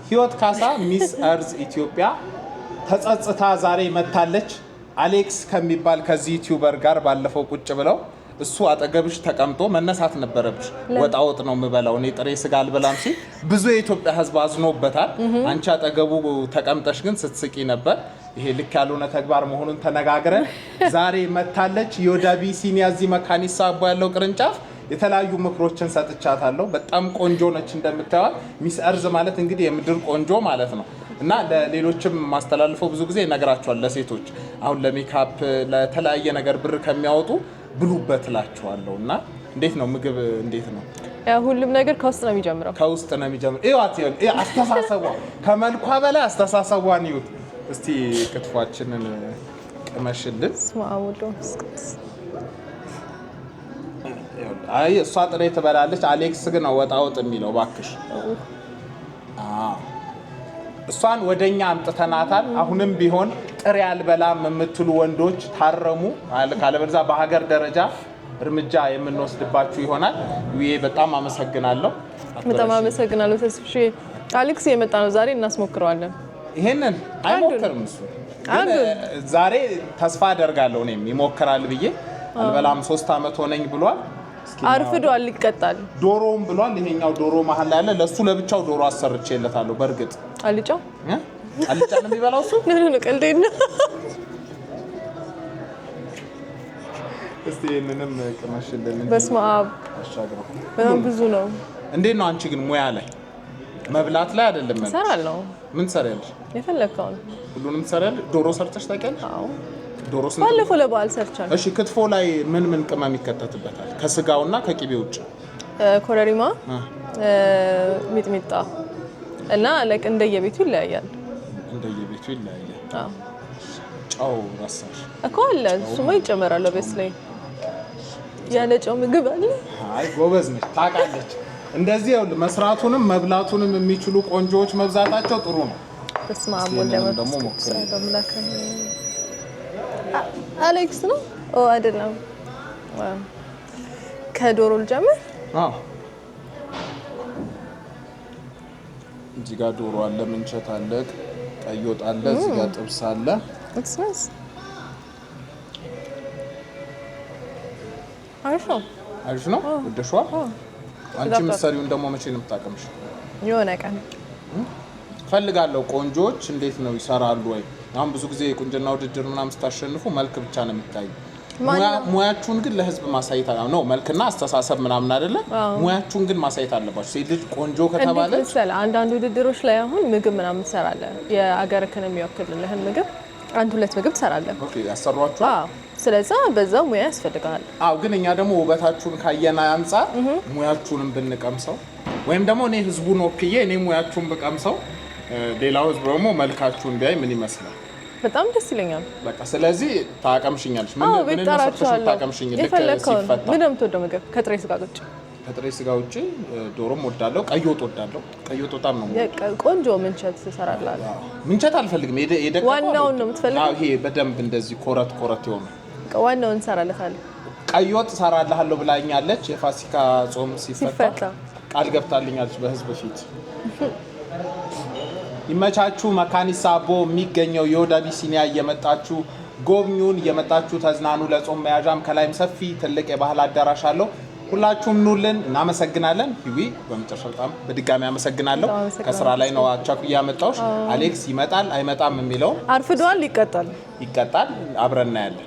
ህይወት ካሳ Miss Earth ኢትዮጵያ ተጸጽታ ዛሬ መጥታለች። አሌክስ ከሚባል ከዚህ YouTuber ጋር ባለፈው ቁጭ ብለው እሱ አጠገብሽ ተቀምጦ መነሳት ነበረብሽ። ወጣ ወጥ ነው የምበላው እኔ ጥሬ ስጋ አልበላም ሲል ብዙ የኢትዮጵያ ሕዝብ አዝኖበታል። አንቺ አጠገቡ ተቀምጠሽ ግን ስትስቂ ነበር። ይሄ ልክ ያልሆነ ተግባር መሆኑን ተነጋግረን ዛሬ መጥታለች። ዮድ አቢሲኒያ እዚህ መካኒሳ አቦ ያለው ቅርንጫፍ የተለያዩ ምክሮችን ሰጥቻታለሁ። በጣም ቆንጆ ነች እንደምታዩት። Miss Earth ማለት እንግዲህ የምድር ቆንጆ ማለት ነው። እና ለሌሎችም ማስተላልፈው ብዙ ጊዜ እነግራቸዋለሁ። ለሴቶች አሁን ለሜካፕ ለተለያየ ነገር ብር ከሚያወጡ ብሉበት እላቸዋለሁ። እና እንዴት ነው ምግብ እንዴት ነው? ያው ሁሉም ነገር ከውስጥ ነው የሚጀምረው። ከውስጥ ነው የሚጀምረው። እዩዋት፣ አስተሳሰቧ ከመልኳ በላይ አስተሳሰቧን ይዩት። እስቲ ክትፏችንን ቅመሽልን። በስመ አብ ወወልድ ወመንፈስ ቅዱስ። አይ እሷ ጥሬ ትበላለች። አሌክስ ግን ነው ወጣ ወጥ የሚለው እባክሽ። እሷን ወደኛ አምጥተናታል። አሁንም ቢሆን ጥሬ አልበላም የምትሉ ወንዶች ታረሙ፣ ካለበለዚያ በሀገር ደረጃ እርምጃ የምንወስድባችሁ ይሆናል። ይሄ በጣም አመሰግናለሁ። በጣም አመሰግናለሁ ተስፍሽ። አሌክስ የመጣ ነው ዛሬ እናስሞክረዋለን። ይሄንን አይሞክርም እሱ ግን ዛሬ ተስፋ አደርጋለሁ እኔም ይሞክራል ብዬ። አልበላም 3 ዓመት ሆነኝ ብሏል። አርፍዷል፣ ይቀጣል። ዶሮም ብሏል። ይሄኛው ዶሮ መሀል ላይ ያለ ለእሱ ለብቻው ዶሮ አሰርቼለታለሁ። በእርግጥ አልጫ አልጫ ነው የሚበላው እሱ። ምን ቀልዴን ነው። እስቲ ይሄንንም ቅመሽልን። በስመ አብ በጣም ብዙ ነው። እንዴት ነው አንቺ ግን ሙያ ላይ መብላት ላይ አይደለም? እሰራለሁ። ምን ትሰሪያለሽ? የፈለግከውን ሁሉንም ትሰሪያለሽ? ዶሮ ሰርተሽ ታውቂያለሽ? አዎ። ዶሮ ስንት? ባለፈው ለበዓል ሰርቻለሁ። እሺ፣ ክትፎ ላይ ምን ምን ቅመም ይከተትበታል? ከስጋውና ከቂቤ ውጭ? ኮረሪማ፣ ሚጥሚጣ እና like እንደየቤቱ ይለያያል። እንደየቤቱ ይለያያል። አዎ። ጨው ረሳሽ እኮ አለ፣ እሱማ ይጨመራል። obviously ያለ ጨው ምግብ አለ? አይ ጎበዝ ነች፣ ታውቃለች። እንደዚህ ይኸውልህ መስራቱንም መብላቱንም የሚችሉ ቆንጆዎች መብዛታቸው ጥሩ ነው። በስመ አብ ወወልድ ወመንፈስ ቅዱስ አሐዱ አምላክ። አሌክስ ነው? ኦ አይደለም። ከዶሮ ልጀምር። አዎ እዚህ ጋር ዶሮ አለ፣ ምንቸት አለ፣ ቀይ ወጥ አለ፣ እዚህ ጋር ጥብስ አለ። It's nice። አሪፍ ነው። አሪፍ ነው። ወደሽዋል? አንቺ የምትሰሪውን ደግሞ መቼ ነው የምታቀምሽ? የሆነ ቀን ፈልጋለሁ። ቆንጆዎች እንዴት ነው ይሰራሉ ወይ? አሁን ብዙ ጊዜ የቁንጅና ውድድር ምናምን ስታሸንፉ መልክ ብቻ ነው የሚታዩ። ሙያችሁን ግን ለህዝብ ማሳየት ነው። መልክና አስተሳሰብ ምናምን አይደለ? ሙያችሁን ግን ማሳየት አለባችሁ። ሴት ልጅ ቆንጆ ከተባለች መሰለህ አንዳንድ ውድድሮች ላይ አሁን ምግብ ምናምን ትሰራለህ። የአገርክን የሚወክልልህን ምግብ አንድ ሁለት ምግብ ትሰራለህ። Okay፣ ያሰሯችኋል። አዎ። ስለዛ በዛው ሙያ ያስፈልግሃል። አዎ፣ ግን እኛ ደግሞ ውበታችሁን ካየና አንጻር ሙያችሁንም ብንቀምሰው ወይም ደግሞ እኔ ህዝቡን ወክዬ እኔ ሙያችሁን ብቀምሰው ሌላው ህዝብ ደግሞ መልካችሁን ቢያይ ምን ይመስላል? በጣም ደስ ይለኛል። በቃ ስለዚህ ታቀምሽኛለሽ። ምን ምን ሰርተሽ ታቀምሽኝ? ልክ ሲፈታ ምን ነው የምትወደው ምግብ ከጥሬ ስጋ ውጭ? ከጥሬ ስጋ ውጭ ዶሮም ወዳለሁ፣ ቀይ ወጥ ወዳለሁ። ቀይ ወጥ በጣም ነው ቆንጆ። ምንቸት ትሰራለህ? ምንቸት አልፈልግም። የደቀቀው ዋናውን ነው የምትፈልገው? አዎ፣ ይሄ በደንብ እንደዚህ ኮረት ኮረት የሆነ ዋናውን እንሰራለታለን። ቀይ ወጥ እሰራልሃለሁ ብላኛለች። የፋሲካ ጾም ሲፈታ ቃል ገብታልኛለች በህዝብ ፊት። ይመቻችሁ። መካኒሳ አቦ የሚገኘው የዮድ አቢሲኒያ እየመጣችሁ ጎብኙን፣ እየመጣችሁ ተዝናኑ። ለጾም መያዣም ከላይም ሰፊ ትልቅ የባህል አዳራሽ አለው። ሁላችሁም ኑልን። እናመሰግናለን። ሂዊ በመጨረሻ በጣም በድጋሚ አመሰግናለሁ። ከስራ ላይ ነው አቻኩዬ ያመጣሁሽ። አሌክስ ይመጣል አይመጣም የሚለው አርፍዷል፣ ይቀጣል፣ ይቀጣል። አብረን እናያለን።